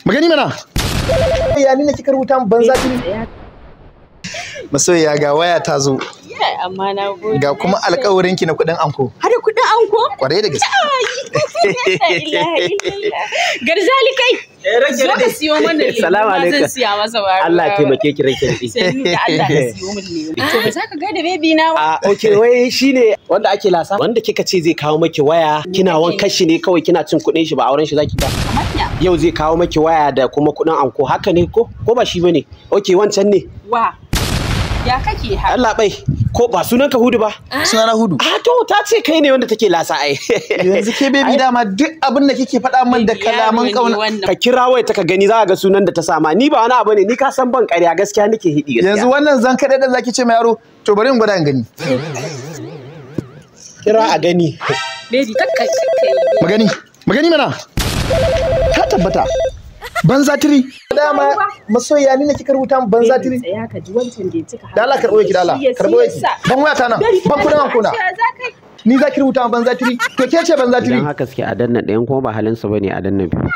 Magani mana. Ya ni ne kika rubuta min banza tiri. Masoyiya, ga waya ta zo. Amma na gode. Ga kuma alƙawarin ki na kuɗin anko. Har da kuɗin anko? Kwarai da gaske. Garzali kai. Zo ka siyo mana lemu. Salamu alaikum. Zan siya masa ba. Allah taimake ki, ranki daɗe. Sannu da Allah ka siyo min lemu. To ba za ka gaida baby na ba? A okay, wai shine wanda ake lasa? Wanda kika ce zai kawo maki waya, kina wankan shi ne kawai, kina cin kuɗin shi, ba auren shi zaki ba. Kamar Yau zai kawo maki waya da kuma kuɗin anko, haka ne ko? Ko ba shi bane? Okay, wancan ne. Wa. Ya kake haka? Allah bai, ko ba sunan ka Hudu ba? Sunana Hudu. A to, ta ce kai ne wanda take lasa ai. Yanzu ke baby, dama duk abin da kike faɗa min da kalaman kauna. Ka kira waya ta ka gani, za ka ga sunan da ta sama. Ni ba wani abu ne, ni ka san ban ƙarya, gaskiya nake hidi gaskiya. Yanzu wannan zan kaɗai da zaki ce ma yaro, to bari in gwada in gani. Kira a gani. Baby, kakka kakka. Magani, magani mana. Ta tabbata. Banza tiri. Dama masoyiya, ni ne kika rubuta min banza tiri. Tsaya ka ji, wancan da ya cika. Da Allah karɓo ki, da Allah karɓo ki. Ban waya ta nan, ban kuɗin anko na. Ni za ki rubuta min banza tiri. To ke ce banza tiri. Idan haka suke a danna ɗayan, kuma ba halinsa bane, a danna biyu.